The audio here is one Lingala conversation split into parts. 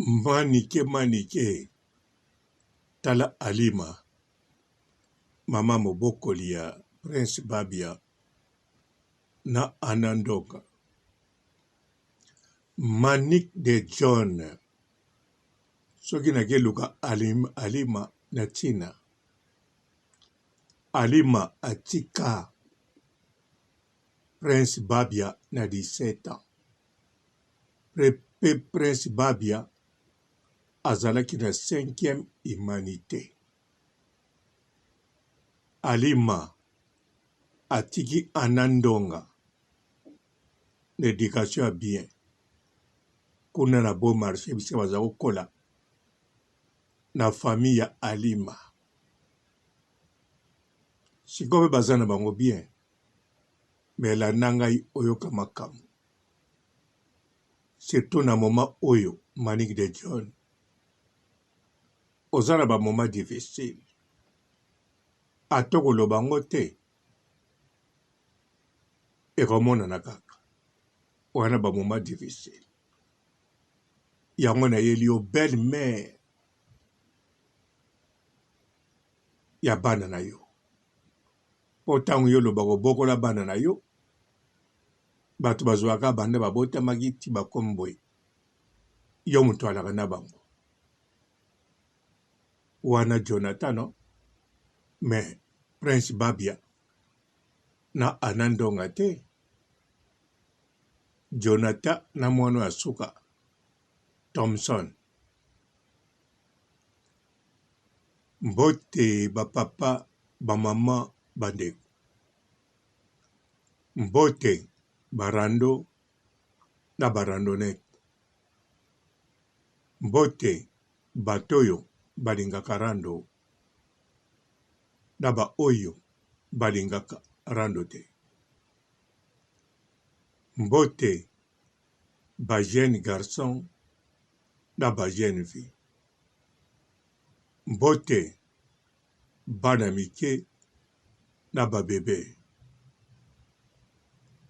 Manike manike tala alima mama mobokoli ya prince babia na anna ndonga manick de john soki nake luka alima na tina alima atika prince babia na 17 ans pe prince babia azalaki na cinquième humanite alima atiki anna ndonga na education ya bien kuna na beau marche bisika baza kokola na famille ya alima sikoyo pe baza na bango bien mais landa ngai oyoka makambo surtout na moment oyo Manick de John oza na ba moment difficile ata okoloba yango te ekomonana kaka wana ba moment difficile yango nayeli yo belle mère ya bana na yo mpo ntango yo olobaka obokola bana na yo bato bazwaka banda babotamaki ti bakomi boye yo moto alaka na bango wana Jonathan no mais Prince Babia na Anna Ndonga te Jonathan na mwana ya suka Thomson mbote ba papa ba mama ba ndeko mbote ba rando na ba randonnette mbote bato oyo balingaka rando na ba oyo balingaka rando te. Mbote ba jeunes garçons na ba jeunes filles. Mbote bana mike na ba bebes.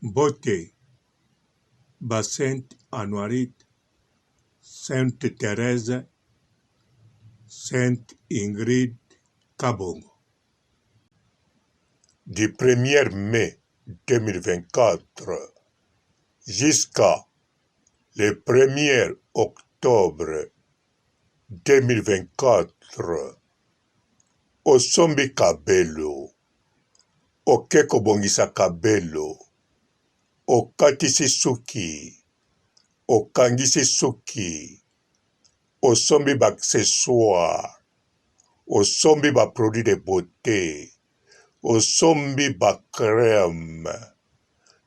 Mbote ba Sainte Anuarite Sainte Therèse, Sainte Ingrid Kabongo. Du premier mai 2024 jusqu'à le premier octobre 2024, osombi kabelo, oke kobongisa kabelo, okatisi suki, okangisi suki, osombi ba accessoires, osombi ba produits de beaute, osombi ba crème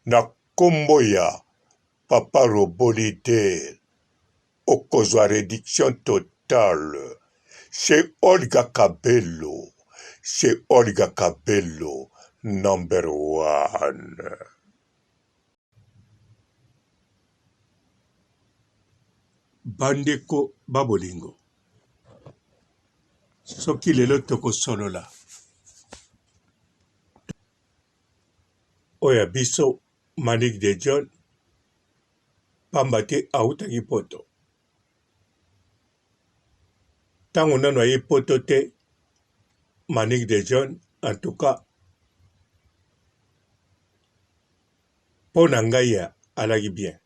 na kombo ya papa robot leader okozwa reduction totale chez Olga Kabelo, chez Olga Kabelo number one. Bandeko ba bolingo, soki lelo tokosolola oyo ya biso Manick de John pamba te awutaki poto. Tango nanu aye poto te Manick de John en tout cas mpo na ngai alaki bien.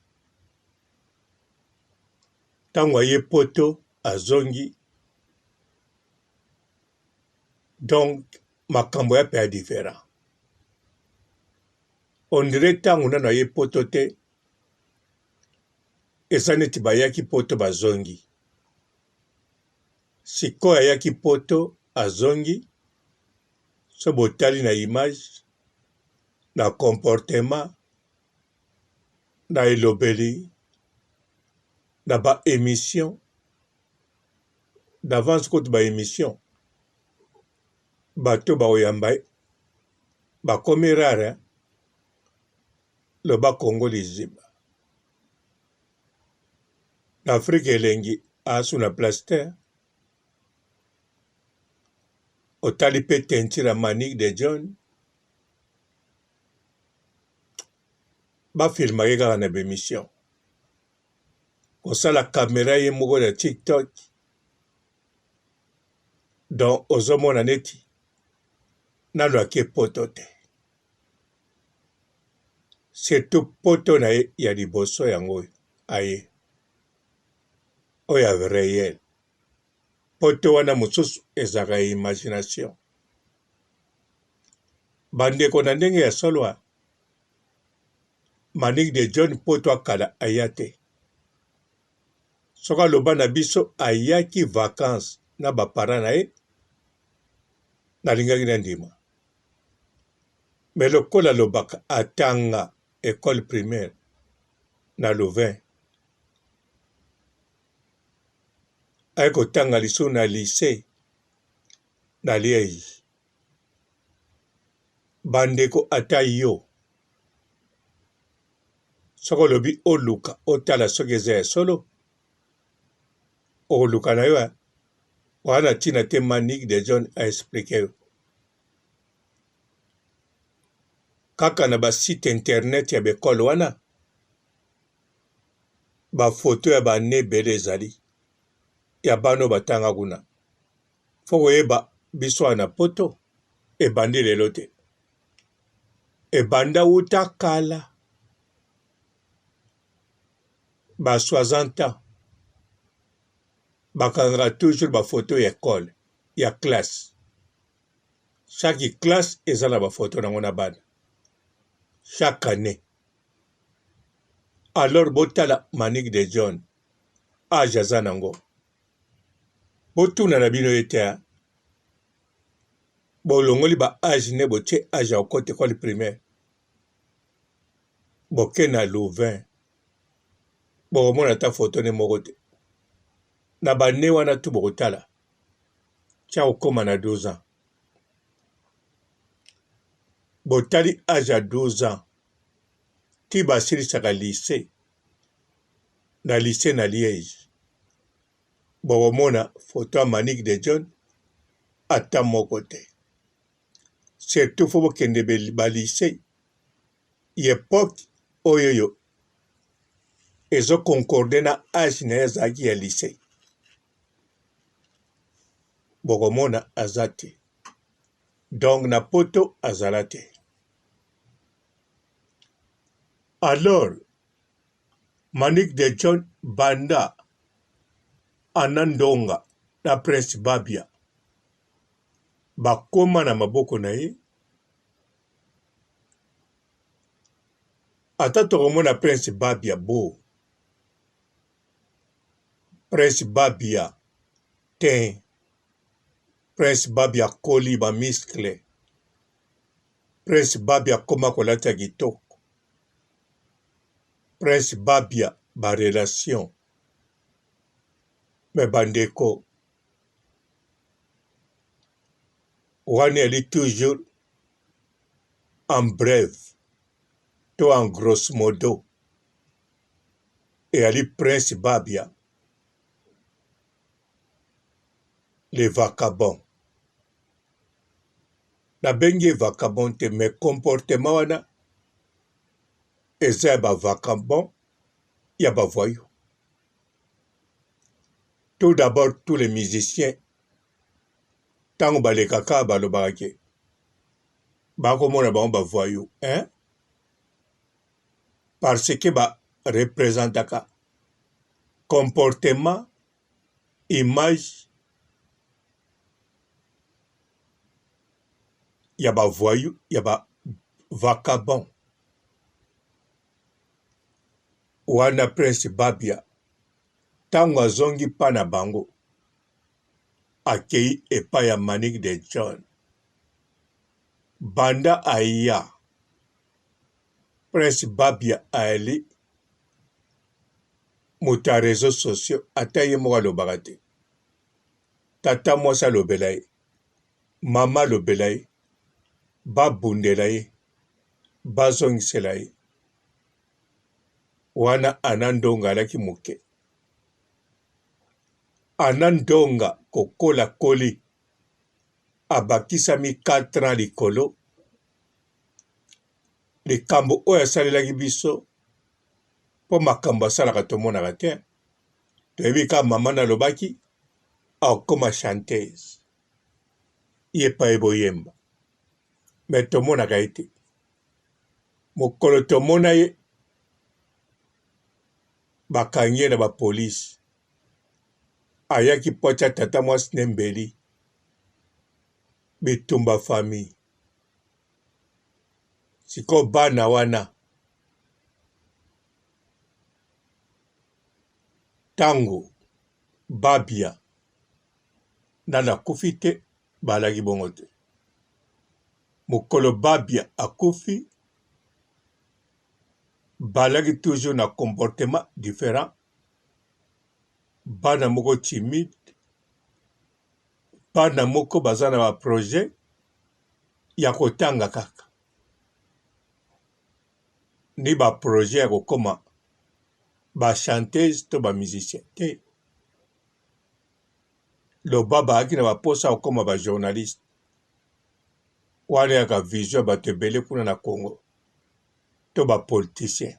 Tango aye poto azongi donc makambo ya pe ya different. On dirait tango nanu aye poto te eza neti bayaki poto bazongi. Sikoyo ayaki poto azongi soki botali na image na comportement na elobeli na ba emission d'avance kutu ba emission bato bakoyamba ye bakomi rare hein? Loba Congo liziba na Afrika elengi asu na place te otali pe teinture ya Manick de John ba filmaki kaka na ba emission. Kosala camera ye moko na TikTok. Donc ozomona neti nanu ake poto te. Surtout poto na ye ya liboso yango oyo aye. Oyo ya reel. Poto wana mosusu ezalaka ya imagination. Bandeko na ndenge ya solo Manick de John poto akala aya te. Soki aloba na biso ayaki vacances na ba parents na ye, nalingaki na ndima. Mais lokola alobaka atanga ecole primaire na Louvain, aye kotanga lisusu na lycee na Liège. Bandeko ata yo soki olobi oluka otala soki eza ya solo okoluka na yo oza na ntina te Manick de John a explique yo kaka na ba site internet ya ba ecole wana ba photo ya ba annee ebele ezali ya bana oyo batanga kuna. Faut koyeba biso awa na poto ebandi lelo te. Ebanda wuta kala ba 60 ans bakangaka toujours ba photo ya ecole ya classe. Chaque classe eza na ba photo nango na bana chaque annee. Alors botala Manick de John age aza nango. Botuna na bino ye te hein. Bolongoli ba age ne botie age ya kokota ecole primaire. Boke na Louvain bokomona ata photo ne moko te. Na ba annee wana tout bokotala ti akokoma na 12 ans. Botali age ya 12 ans ti basilisaka lycee na lycee na Liège bokomona photo ya Manick de John ata moko te. Surtout faut bokende ba lycee ya epoque oyo oyo ezo concorde na age na ye azalaki ya lycee bokomona aza te donc na poto azala te. Alors Manick de John banda Anna Ndonga na Prince Babia bakoma na maboko na ye ata tokomona Prince Babia bo Prince Babia te Prince Babia akoli ba muscle Prince Babia akoma kolata kitoko Prince Babia ba relation mais ba ndeko wana ezali toujours en bref to en grosso modo ezali Prince Babia le vacabon. Nabengi ye vacabon te mais comportement wana eza ya ba vacabon ya ba voyous. Tout d'abord tous les musiciens tango balekaka balobaka ke bakomona bango ba voyous hein parce que ba representaka comportement image ya ba voyous ya ba vacabon wana prince babia tango azongi pa na bango akeyi epai ya manick de john banda aya prince babia ayali moto ya reseaux sociaux ata ye moko alobaka te tata mwasi alobela ye mama alobela ye babundela ye bazongisela ye wana Anna Ndonga alaki moke Anna Ndonga kokola koli abakisami 4 ans likolo likambo oyo asalelaki biso mpo makambo asalaka tomonaka te. Toyebi kaka mama na alobaki akoma chanteuse. Ye pa ye boyemba. Mais tomonaka ye te. Mokolo tomona ye bakangi ye na ba police. Ayaki po atia tata mwasi ne mbeli. Bitumba famille. Sikoyo bana wana tango Babia nanu akufi te balaki bongo te. Mokolo Babia akufi balaki toujours na comportement different bana moko timide bana moko baza na ba projet ya kotanga kaka ni ba projet ya kokoma ba chanteuse to ba musicien te loba baaki na baposa ya kokoma ba journaliste wana yaka vision ya bato ebele kuna na Congo to ba politicien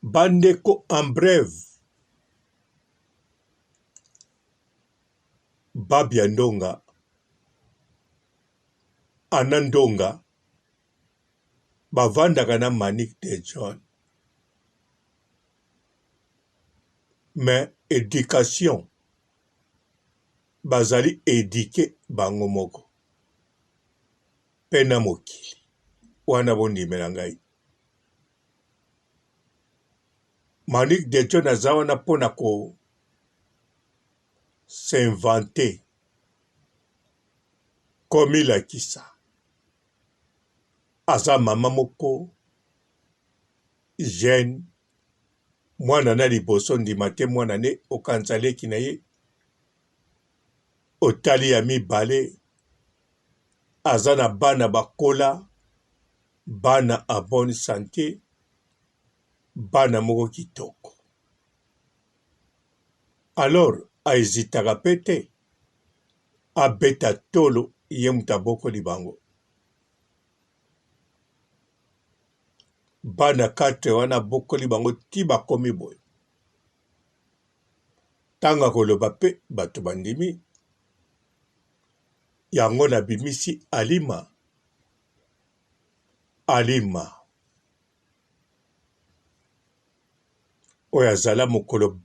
bandeko en bref Babia Ndonga Anna Ndonga bavandaka na Manick de John mais education bazali eduque bango moko pe na mokili wana bondimela ngai Manick de John aza wana pona ko s'inventer komilakisa aza mama moko jeune mwana na liboso ndima te mwana ne okanisa leki na ye otali ya mibale aza na bana bakola bana a bonne sante bana moko kitoko alors a hesitaka pe te abeta tolo ye moto abokoli bango bana 4 wana abokoli bango ti bakomi boye ntango akoloba pe bato bandimi yango nabimisi alima alima oyo azala mokolo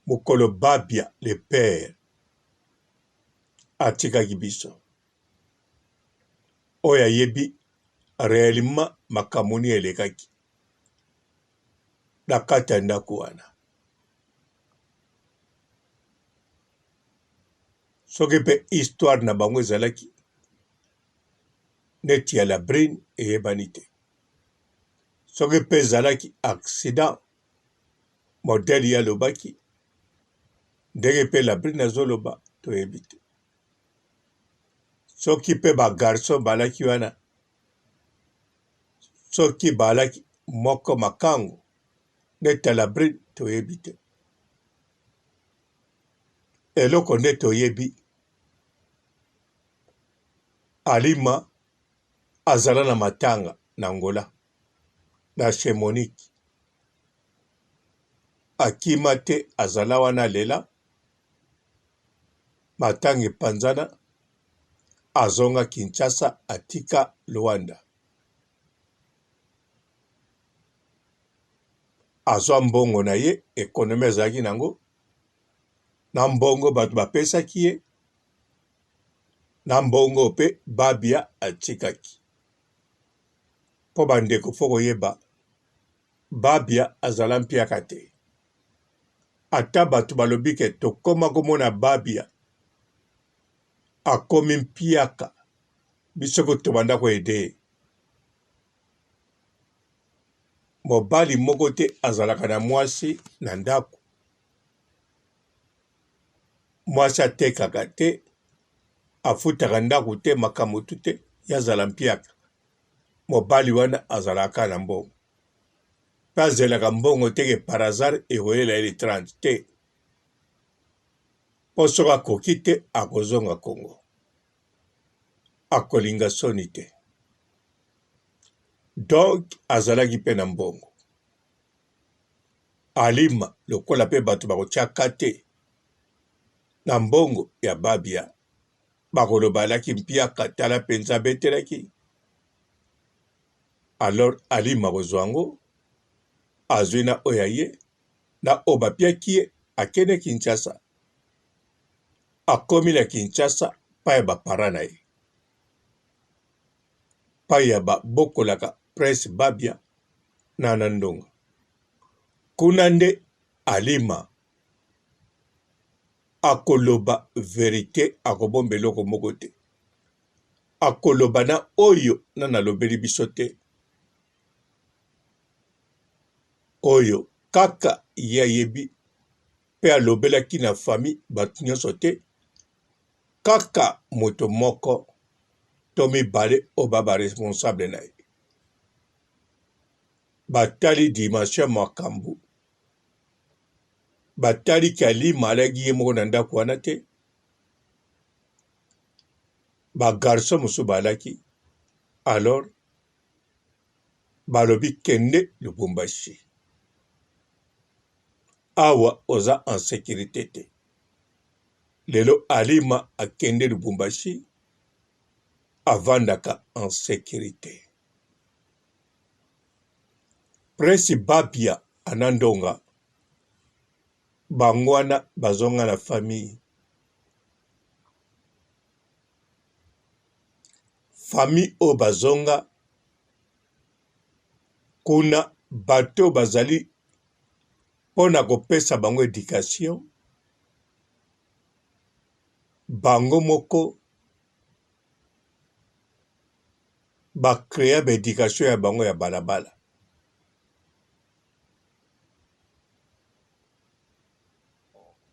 mokolo Babia le père atikaki biso oyo ayebi reellement makambo nini elekaki na kati ya ndako wana. Soki mpe histoire na bango ezalaki neti ya la brune eyebani te. Soki mpe ezalaki accident modèle ye alobaki ndenge mpe la brune azoloba toyebi te. Soki mpe ba garçon balaki wana soki balaki moko makangu neti ya la brune toyebi te. Eloko nde toyebi Alima azala na matanga na Angola na chez Monique akima te azala wana alela matanga epanzana azonga Kinshasa atika Luanda azwa mbongo na ye economie azalaki na yango na mbongo bato bapesaki ye na mbongo pe Babia atikaki po ba ndeko faut koyeba Babia azala mpiaka te ata batu balobi ke tokoma komona Babia akomi mpiaka biso kutu tobanda ko aide ye mobali moko te azalaka na mwasi na ndaku Mwasi atekaka te, afutaka ndaku te, makambo tout te, ye azala mpiaka. Mobali wana azalaka kaka na mbongo. Pe azelaka mbongo te ke par hasard ekoyela ye le 30 te. Po soki akoki te, akozonga Congo. Akolinga soni te. Donc azalaki pe na mbongo. Alima lokola pe bato bakotia ka te na mbongo ya Babia bakoloba alaki mpiaka tala penza abetelaki alors Alima akozwa yango azwi na oyo ya ye na oyo bapiaki ye akende Kinshasa akomi na Kinshasa pa ya ba parents na ye pa ya babokolaka Prince Babia na na Ndonga kuna nde Alima akoloba verite akobomba eloko moko te akoloba na oyo nanu alobeli biso te oyo kaka ye ayebi pe alobelaki na famille batu nionso te kaka moto moko to mibale oyo ba ba responsable na ye batali dimension ya makambu batali ke alima alaki ye moko na ndaku wana te ba garçon mosusu balaki alors balobi kende Lubumbashi awa oza en securite te lelo Alima akende Lubumbashi avandaka en securite. Prince Babia ana Ndonga bango wana bazonga na famille. Famille oyo bazonga kuna bato oyo bazali mpo na kopesa bango education bango moko ba crea ba education ya bango ya balabala.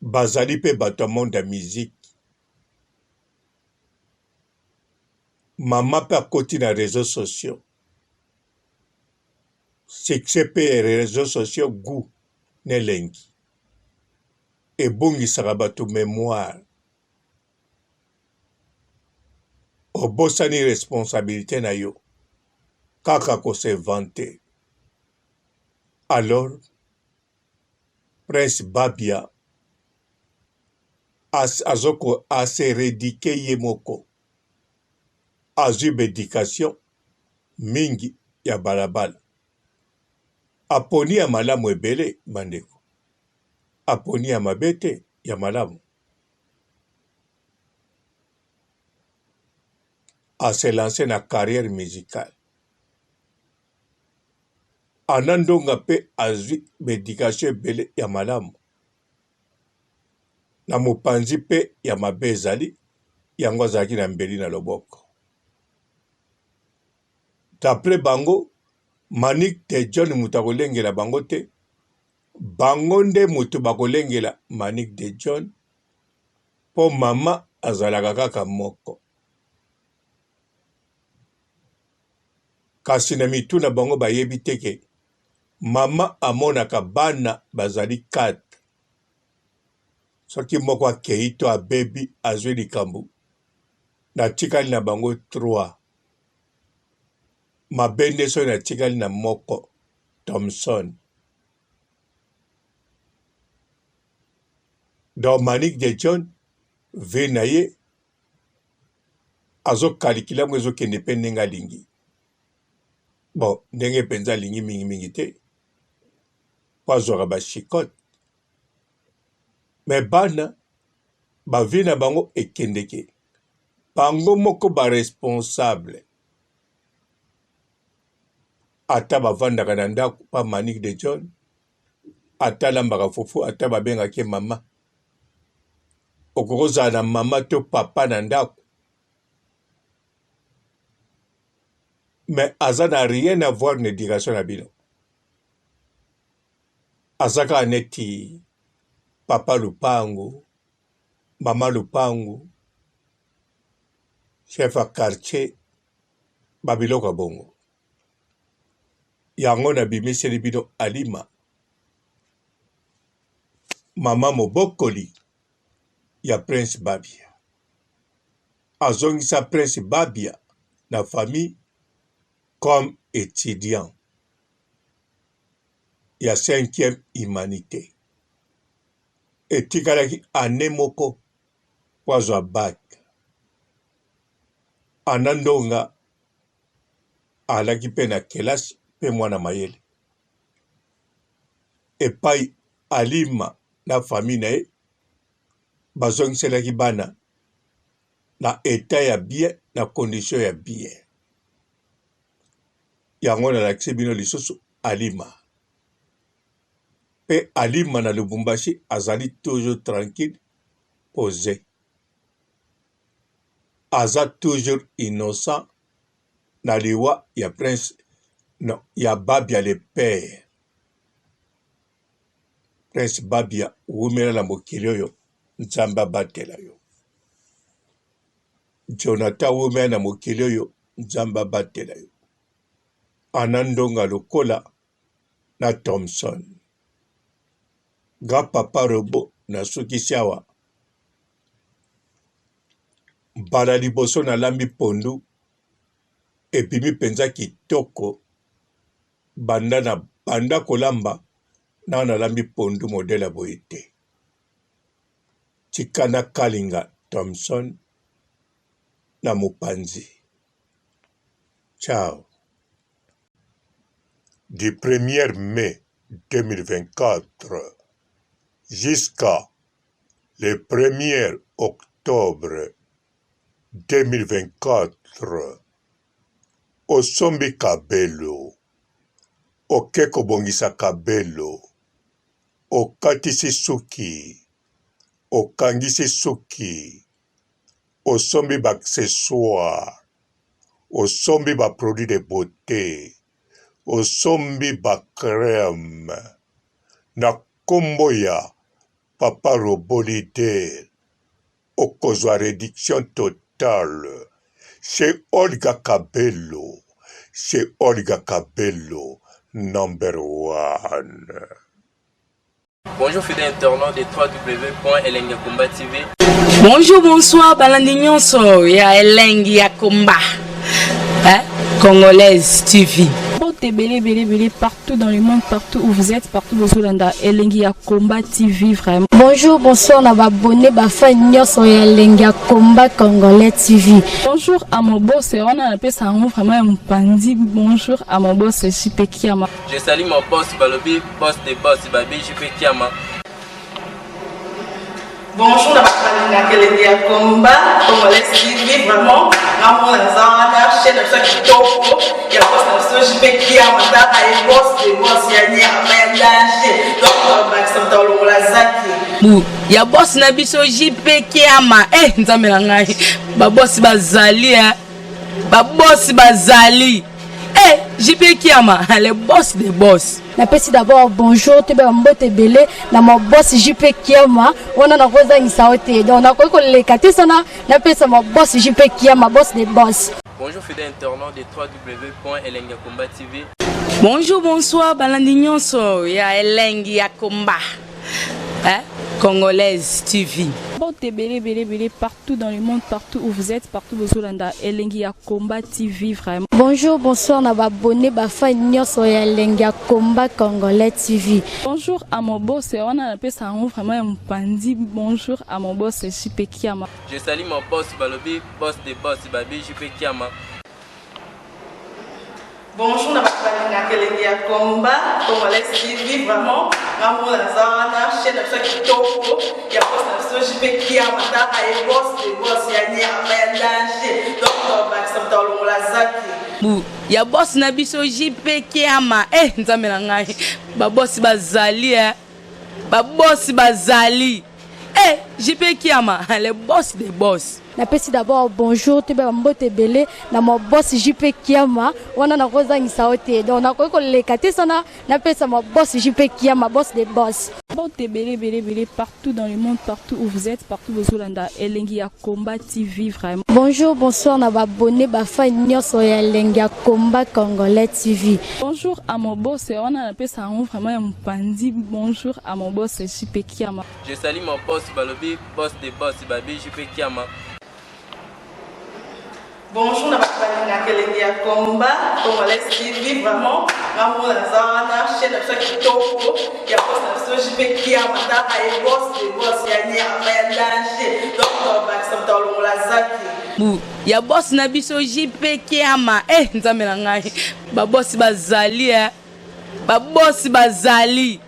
Bazali pe bato ya monde ya musique. Mama pe akoti na reseaux sociaux. Succès pe ya reseaux sociaux gout na elengi. Ebungisaka bato memoire. Obosani responsabilite na yo kaka ko se vanter. Alors Prince Babia azo ko a se reeduquer ye moko. Azui ba education mingi ya balabala. Aponi ya malamu ebele bandeko. Aponi ya mabe te, ya malamu. A se lancer na carrière musicale. Anna Ndonga pe azui ba education ebele ya malamu. Na mopanzi pe ya mabe ezali, yango azalaki na mbeli na loboko. D'après bango, Manick de John moto akolengela bango te, bango nde moto bakolengela Manick de John po mama azalaka kaka moko. Kasi na mitu na bango bayebi te ke mama amonaka bana bazali 4. Soki moko akeyi to abebi azwi likambo, natikali na bango 3. Mabe nde soki natikali na moko, Thomson. Donc Manick de John vie na ye azo calculer yango ezo kende pe ndenge alingi. Bon ndenge penza alingi mingi mingi te po azwaka ba chicotte mais bana ba vie na bango ekendeke bango moko ba responsable ata bavandaka na ndako pa Manick de John ata alambaka fufu ata babengaki ye mama okoki kozala na mama to papa na ndako mais aza na rien à voir na education na bino aza kaka neti papa lupangu mama lupangu chef ya quartier ba biloko ya bongo yango nabimiseli bino alima mama mobokoli ya prince babia azongisa prince babia na famille comme etudiant. ya cinquième humanite. Etikalaki annee moko mpo azwa bac. Anna Ndonga alaki mpe na kelasi mpe mwana mayele. Epai Alima na famille na ye bazongiselaki bana na etat ya bien na condition ya bien. Yango nalakisi bino lisusu Alima. Pe Alima na Lubumbashi azali toujours tranquille pose. Aza toujours innocent na liwa ya prince non, ya Babia le père. Prince Babia wumela na mokili oyo Nzambe abatela yo. Jonathan wumela na mokili oyo Nzambe abatela yo. Anna Ndonga lokola na Thomson. Grand papa robot nasukisi awa. Mbala liboso nalambi pondu ebimi penza kitoko banda na banda kolamba nanu nalambi pondu modèle ya boye te. Tika nakalinga Thomson na mopanzi. Ciao. Du premier mai 2024 jusqu'à le premier octobre 2024, osombi kabelo, oke kobongisa kabelo, okatisi suki, okangisi suki, osombi ba accessoires, osombi ba produits de beaute, osombi ba crèmes na kombo ya papa robot leader, okozwa reduction totale chez Olga Kabelo, chez Olga Kabelo number one. Bonjour fidèles internautes de www.elengiyakomba TV. Bonjour, bonsoir, balandi nyonso ya Elengi ya Komba. Hein? Congolaise TV. Mbote ebele ebele ebele partout dans le monde partout où vous êtes partout bozolanda elengi ya combat TV vraiment. Bonjour, bonsoir na ba abonné ba fan nyonso ya elengi ya combat congolais TV. Bonjour à mon boss wana napesa yango vraiment ya mopanzi bonjour à mon boss JP Kiama. Je salue mon boss balobi boss de boss babi JP Kiama. Bonjour na bato balingaka elengi ya combat congolais TV vraiment nga mona naza wana chaîne na biso ya kitoko ya boss na biso JP Kiama tala ye boss de boss ya nyama ya danger donc bakisa moto alongola zaki bu ya boss na biso JP Kiama eh nzambe na ngai ba boss bazali eh ba boss bazali eh JP Kiama le boss de boss. Napesi d'abord bonjour toyeba mbote ebele na ma boss JP Kiama wana nakozangisa yo te donc nakoki koleka te sana napesa ma boss JP Kiama boss de boss. Bonjour fidèle internaute de www.elengiyakomba TV. Bonjour, bonsoir, balandi nyonso ya Elengi ya Komba. Hein? Congolaise TV. Mbote ebele ebele ebele partout dans le monde partout où vous êtes partout bozolanda elengi ya combat TV vraiment. Bonjour, bonsoir na ba abonné ba fan nyonso ya elengi ya combat congolais TV. Bonjour à mon boss wana napesa yango vraiment ya mopanzi bonjour à mon boss JP Kiama. Je salue mon boss balobi boss de boss babi JP Kiama. Bonjour na bato balingaka elengi ya combat congolais TV vraiment nga mona naza wana chaîne na biso ya kitoko ya boss na biso JP Kiama tala ye boss de boss ya nyama ya danger donc bakisa moto alongola zaki bu ya boss na biso JP Kiama eh nzambe na ngai ba boss bazali eh ba boss bazali eh JP Kiama le boss de boss. Napesi d'abord bonjour toyeba mbote ebele na ma boss JP Kiama wana nakozangisa yo te donc nakoki koleka te sana napesa ma boss JP Kiama boss de boss. Mbote ebele ebele ebele partout dans le monde partout où vous êtes partout bozolanda elengi ya combat TV vraiment. Bonjour bonsoir na ba abonné ba fan nyonso ya elengi ya combat congolais TV. Bonjour à mon boss wana napesa yango vraiment ya mopanzi bonjour à mon boss JP Kiama. Je salue mon boss balobi boss de boss babi JP Kiama. Bonjour na bato balingaka elengi ya combat congolais TV, vraiment nga moko naza wana, chaîne na biso ya kitoko ya boss na biso JP Kiama, taka ye boss de boss ya nyama ya danger, donc tobakisa moto alongola zaki bu ya boss na biso JP Kiama. Eh, nzambe na ngai, babosi bazali, eh. Babosi bazali,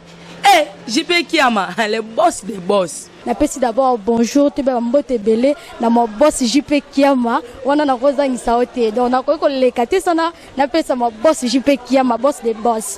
eh, JP Kiama, le boss de boss. Napesi d'abord bonjour, toyeba bambote ebele na ma boss JP Kiama. Wana nakozangisa yo te, donc nakoki koleka te sana napesa ma boss JP Kiama, boss de boss.